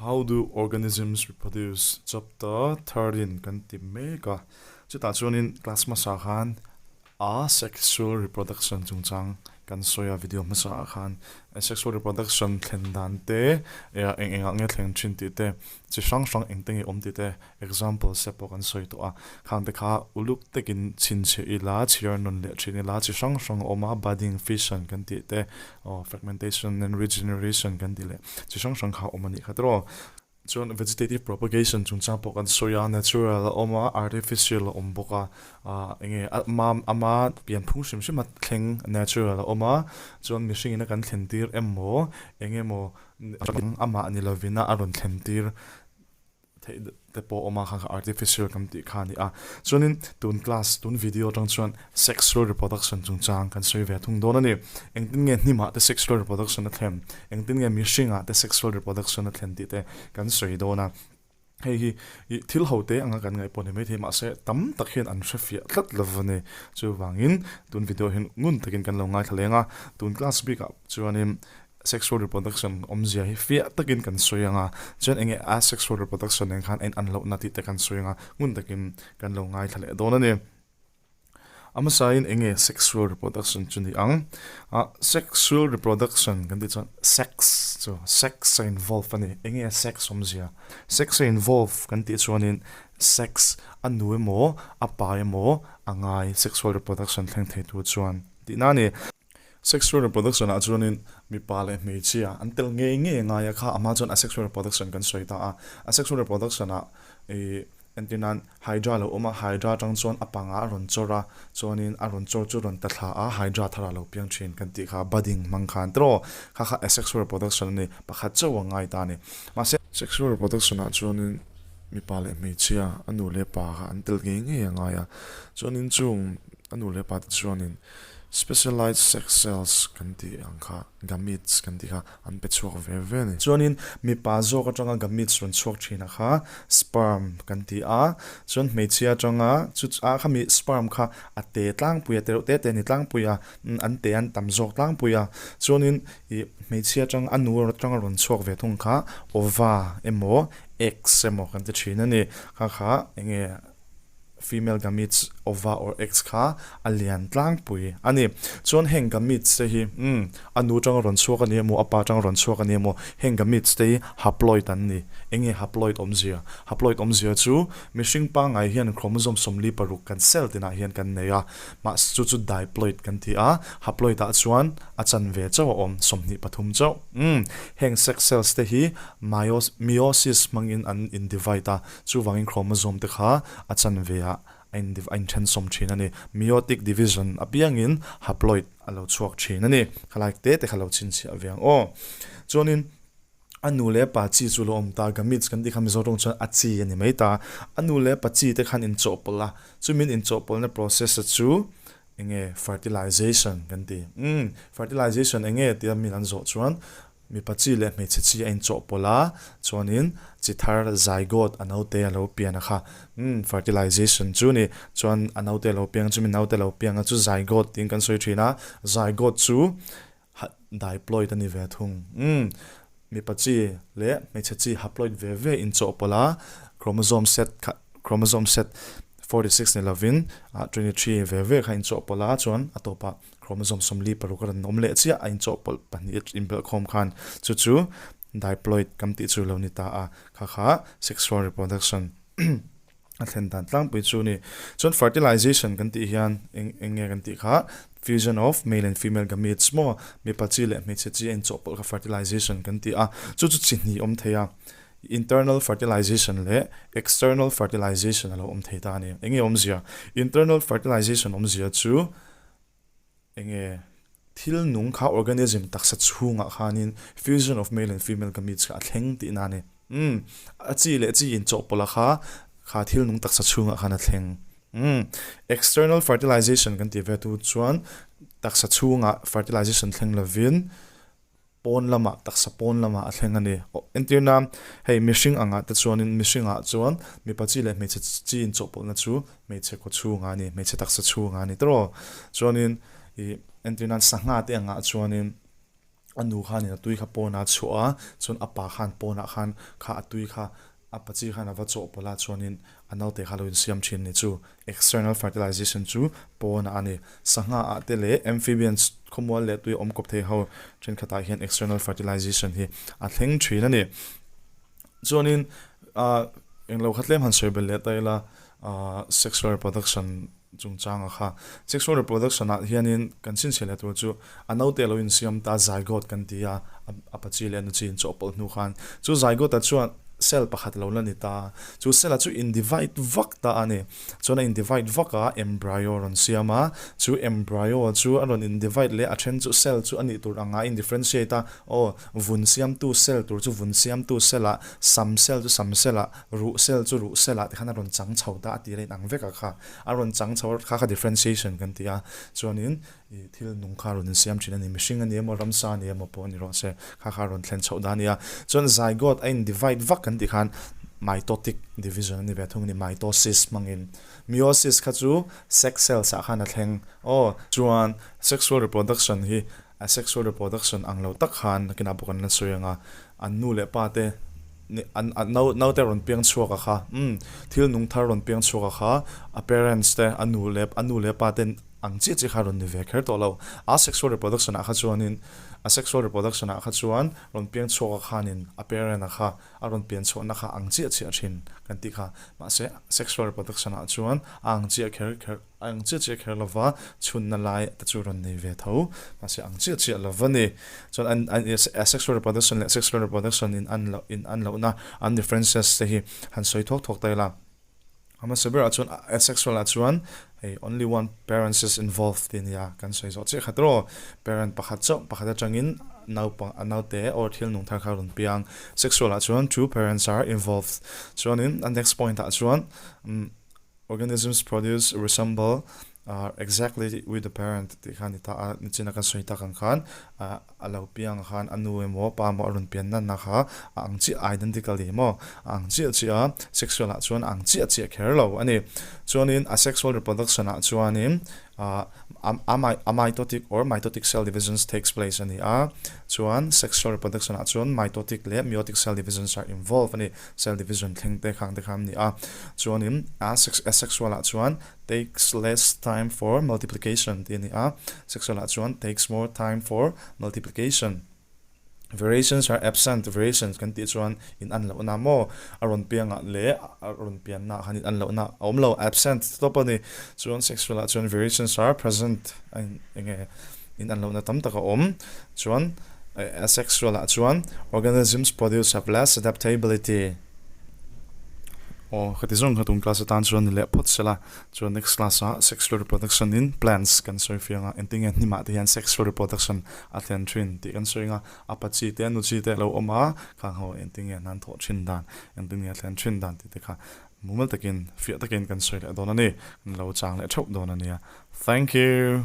How do organisms reproduce? Chapter 13 kan ti mek a. Chutah chuanin class hmasa khan asexual reproduction chungchang kan sawi a video hmasa ah khan asexual reproduction thlen dan te eng engah nge thleng thin tih te chi hrang hrang eng te nge awm tih te example te pawh kan sawi tawh a khang te kha uluk takin chhinchhiah ila chhiar nawn leh thin ila chi hrang hrang a awm a budding fission kan tih te aw fragmentation and regeneration kan tih leh chi hrang hrang kha a awm a nih kha tawh Chuan vegetative propagation chungchang pawh kan sawi a, natural a awm a, artificial a awm bawk a, ah eng nge ama ama pian phung hrim hrim a thleng natural a awm a, chuan mihring in a kan thlen tir emaw eng emaw amah ni lovin a rawn thlen tir theih te pawh a awm a, kha kha artificial kan tih kha a ni a. Chuanin tun class tun video atang chuan sexual reproduction chungchang kan sawi ve thung dawn a ni. Engtin nge hnimah te sexual reproduction a thlen? Engtin nge mihringah te sexual reproduction a thlen tih te kan sawi dawn a. Hei hi ih thil ho te anga kan ngaih pawh ni maithei mahse tam tak hian an hre fiah tlat lo a ni. Chuvangin tun video hian ngun takin kan lo ngaithla leng a, tun class bikah chuanin sexual reproduction awmzia hi fiah takin kan sawi ang a, chuan enge asexual reproduction nen khan a in an lohna tih te kan sawi ang a, ngun takin kan lo ngaithla leh dawn a ni. A hmasain enge sexual reproduction chu ni ang? Ah, sexual reproduction kan tih chuan sex chu sex a involve a ni. Enge sex awmzia? Sex a involve kan tih chuanin sex a nu emaw a pa emaw a ngai sexual reproduction thleng thei tur chuan tihna a ni. Sexual reproduction ah chuanin mipa leh hmeichhia an tel ngei ngei ngai a kha a hma chuan asexual reproduction kan sawi ta a. Asexual reproduction ah ih entir nan hydra lo awm a, hydra atang chuan a pangah a rawn chawr a, chuanin a rawn chawr chu rawn ta thla a, hydra thar ah lo piang thin kan tih kha budding hmang khan tiraw kha kha asexual reproduction a ni, pakhat chauh a ngai ta a ni. Mahse, sexual reproduction ah chuanin mipa leh hmeichhia a nu leh pa kha an tel ngei ngei a ngai a, chuanin chung a nu leh pa te chuanin Specialized sex cells kan tih ang kha, gametes kan tih kha an pe chhuak ve ve a ni. Chuanin mipa zawk atanga gametes rawn chhuak thin a kha sperm kan ti a, chuan hmeichhia atanga chu a kha mi sperm kha a te tlangpui a, te reuh te te a ni tlangpui a, an te an tam zawk tlangpui a. Chuanin ih hmeichhia atang a nu atanga rawn chhuak ve thung kha ova emaw eggs emaw kan ti thin a ni. Kha kha eng nge Female gametes ova or eggs kha a lian tlangpui a ni. Chuan heng gametes te hi umm a nu atanga rawn chhuak a ni emaw a pa atanga rawn chhuak a ni emaw heng gametes te hi haploid an ni. Eng nge haploid awmzia? Haploid awmzia chu mihring pangngai hian chromosome 46 kan cell tinah hian kan nei a, mahse chu chu diploid kan ti a, haploid ah chuan a chanve chauh a awm, 23 chauh. Umm heng sex cells te hi meiosis hmangin an in divide a, Chuvangin chromosome te kha a chanve ah a in a inthensawm thin a ni. Meiotic division apiangin haploid a lo chhuak thin a ni. Khalai te te kha lo chhinchhiah ve ang aw. Chuanin a nu leh pa chi chu lo awm ta, gametes kan tih kha Mizo tawng chuan a chi a ni mai ta. A nu leh pa chi te khan inchawhpawlh a, chumin inchawhpawlhna process a chu enge fertilization kan ti. Umm fertilization enge tia min an zawh chuan Mipa chi leh hmeichhe chi a inchawhpawlh a, chuanin chi thar zygote a naute a lo pian a kha. Umm fertilization chu ni. Chuan a naute a lo piang a, chumi naute lo piang a chu zygote tiin kan sawi thin a. Zygote chu diploid a ni ve thung. Umm mipa chi leh hmeichhe chi haploid ve ve inchawhpawlh a, chromosome set kha chromosome set 46 ni lovin 23 ve ve kha inchawhpawlh a, chuan a tawpah Chromosome 46 a rawn awm leh chiah a inchawhpawlh pahnih inbelhkhawm khan chu chu diploid kan tih chu lo ni ta a, kha kha sexual reproduction a thlen dan tlangpui chu a ni. Chuan fertilization kan tih hian eng eng nge kan tih kha fusion of male and female gametes maw mipa chi leh hmeichhe chi a inchawhpawlh kha fertilization kan ti a, chu chu chi hnih awm thei a, internal fertilization leh external fertilization a lo awm thei ta a ni. Eng nge awmzia? Internal fertilization awmzia chu Enge thil nung kha organism taksa chhungah khanin fusion of male and female gametes kha a thleng tihna a ni. Umm a chi leh chi inchawhpawlha kha kha thil nung taksa chhungah khan a thleng. Umm external fertilization kan tih ve tu chuan taksa chhungah fertilization thleng lovin Pawn lamah, taksa pawn lamah a thleng a ni. Entir nan, hei mihring angah te chuanin mihringah chuan mipa chi leh hmeichhe chi inchawhpawlhna chu hmeichhe kaw chhungah a ni, hmeichhe taksa chhungah a ni tawh. Chuanin ih entir nan sangha te angah chuanin A nu khanin a tui kha pawnah a chhuah a, chuan a pa khan pawnah khan kha a tui kha a pa chi khan a va chawhpawlh a, chuanin a naute kha a lo insiam thin a ni. Chu external fertilization chu pawnah a ni. Sangha ah te leh amphibians khawmual leh tui awm kawp thei ho thenkhatah hian external fertilization hi a thleng thin a ni. Chuanin ah englo kha tlem han sawi belh leh ta ila ah sexual reproduction chungchanga kha sexual reproduction ah hianin kan chhinchhiah leh tur chu a naute lo insiam ta zygote kan ti a, a pachi leh a nuchi in chawhpawlh hnu khan chu zygote ah chuan cell pakhat lo la ni ta, chu cell ah chu in divide vak ta a ni, chuan a in divide vak a embryo a rawn siam a, chu embryo chu a rawn in divide leh a then chu cell chu a nih tur anga a in differentiate a, aw vun siamtu cell tur chu vun siamtu cell ah, sam cell chu sam cell ah. Ruh cell chu ruh cell ah te khan a rawn chang chho ta a tih a inang vek a kha. A rawn chang chho a kha kha differentiation kan ti a. Chuanin ih thil nung kha a rawn insiam thin a ni. Mihring a ni emaw ramsa a ni emaw pawh a ni rawh se. Kha kha a rawn thlen chhoh dan a ni a. Chuan zygote a in divide vak kan tih khan mitotic division a ni ve thung a ni. Mitosis hmangin. Meiosis kha chu sex cells ah khan a thleng. Aw. Chuan sexual reproduction hi Asexual reproduction ang lo tak khan nakinah bawk an la sawi ang a, an nu leh pa te an an nau naute rawn piang chhuak a kha umm thil nung thar rawn piang chhuak a kha a parents te a nu leh a nu leh pa ten ang chiah chiah kha rawn ni ve kher tawh lo. Asexual reproduction ah kha chuanin asexual reproduction ah kha chuan rawn piang chhuak a khanin a parent a kha a rawn pian chhuahna kha ang chiah chiah thin kan tih kha. Mahse sexual reproduction ah chuan a ang chiah kher kher. A ang chiah chiah kher lova, chhunna lai te chu rawn nei ve tho. Mahse ang chiah chiah lova ni. Chuan an an asexual reproduction leh sexual reproduction in an loh in an lohna an differences te hi han sawi thawk thawk ta ila. A hmasa berah chuan asexual ah chuan hei only one parents is involved tih a ni a, kan sawi zawh chiah khat rawh. Parent pakhat chauh pakhat atangin naupang a naute or thil nung thar kha a rawn piang. Sexual ah chuan two parents are involved. Chuanin a next point ah chuan umm Organisms produce resemble exactly with the parent tih kha a ni ta a, nichina kan sawi tak ang khan a lo piang khan a nu emaw pa emaw a rawn pian natna kha a ang chiah identically maw a ang chiah chiah a, sexual ah chuan a ang chiah chiah kher lo a ni. Chuanin asexual reproduction ah chuanin a mitotic or mitotic cell divisions takes place a ni a, chuan sexual reproduction ah chuan mitotic leh meiotic cell divisions are involved a ni. Cell division thleng te khang te kha an ni a, chuanin asexual ah chuan takes less time for multiplication tih a ni a, sexual ah chuan takes more time for multiplication. Variations are absent, variations kan tih chuan in an lohna maw a rawn piangah leh a rawn pianna ah khan in an lohna a awm lo, absent tawp a ni. Chuan sexual ah chuan variations are present a eng nge In an lohna tam tak a awm. Chuan asexual ah chuan organisms produce have less adaptability. Aw khati zawng kha tun class atan chuan ni leh phawt sela. Chuan next class ah sexual reproduction in plants kan sawi fiang a, engtin nge hnimah te hian sexual reproduction a thlen thin tih kan sawi ang a, a pa chi te a nu chi te a lo awm a, khang ho engtin nge an thawh thin dan, engtin nge a thlen thin dan tih te kha mumal takin fiah takin kan sawi leh dawn a ni, kan lo chang leh theuh dawn a nia. Thank you.